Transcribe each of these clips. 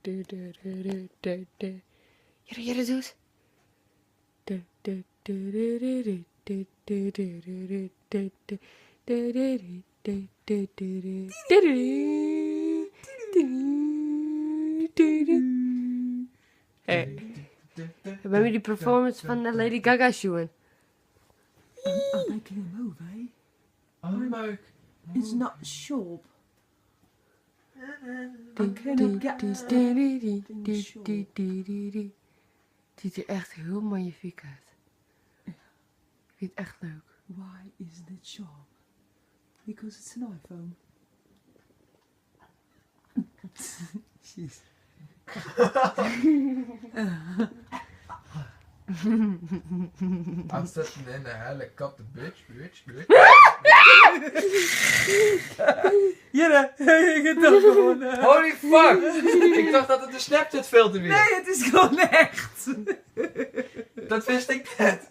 Jere, jere, doe eens. Hey. We hebben die performance van Lady Gaga sjoen. I'm making a move, eh? Oh, leuk. It's not sharp. I cannot get Het ziet er echt heel magnifiek uit. Ik vind het echt leuk. Why isn't it sharp? Because it's an iPhone. Jeez. I'm sitting in a helicopter, bitch, bitch, bitch. Jelle, ik heb toch gewoon... Holy fuck! Ik dacht dat het een Snapchat filter was. Nee, het is gewoon echt. Dat wist ik net.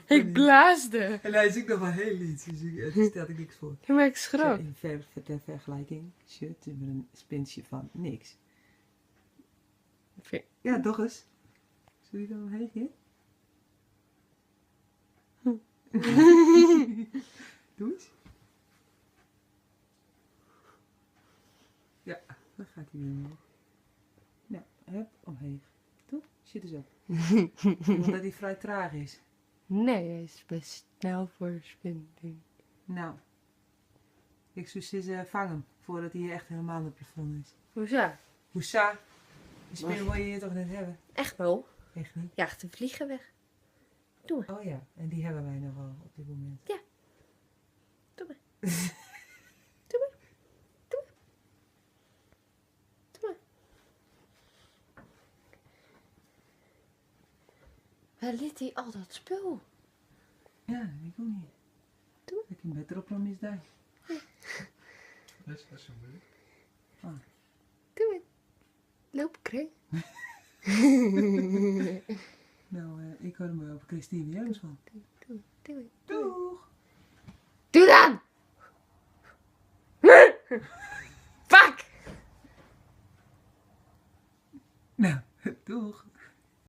Ik blaasde. En hij is ook nog wel heel iets, dus het stelt ik niks voor. Ja, maar ik schrok. In ter vergelijking, shirt met een spintje van niks. Ja, toch eens. Zul je dan omheen gaan? Doe eens. Ja, dan gaat hij weer omhoog. Nou, hup, omheen. Toch? Zit eens op. Omdat hij vrij traag is. Nee, hij is best snel voor een spinding. Nou, ik zou zeggen, vang hem voordat hij echt helemaal aan het plafond is. Hoezo? Hoesa? Die spin wil je hier toch net hebben? Echt wel. Echt niet? Jaagt de vliegen weg. Doe maar. Oh ja, en die hebben wij nogal op dit moment. Ja. Doe maar. Doe maar. Doe maar. Doe maar. Waar ligt hij al dat spul? Ja, ik ook niet. Doe. Ik kan beter op dan misdaad. Dat is zo moeilijk. Ah. Doe het. Loop, kring. Nou, ik hoor hem op Christine Williams van. Doe, doe, Doeg! Doe dan! Fuck! Nou, doeg!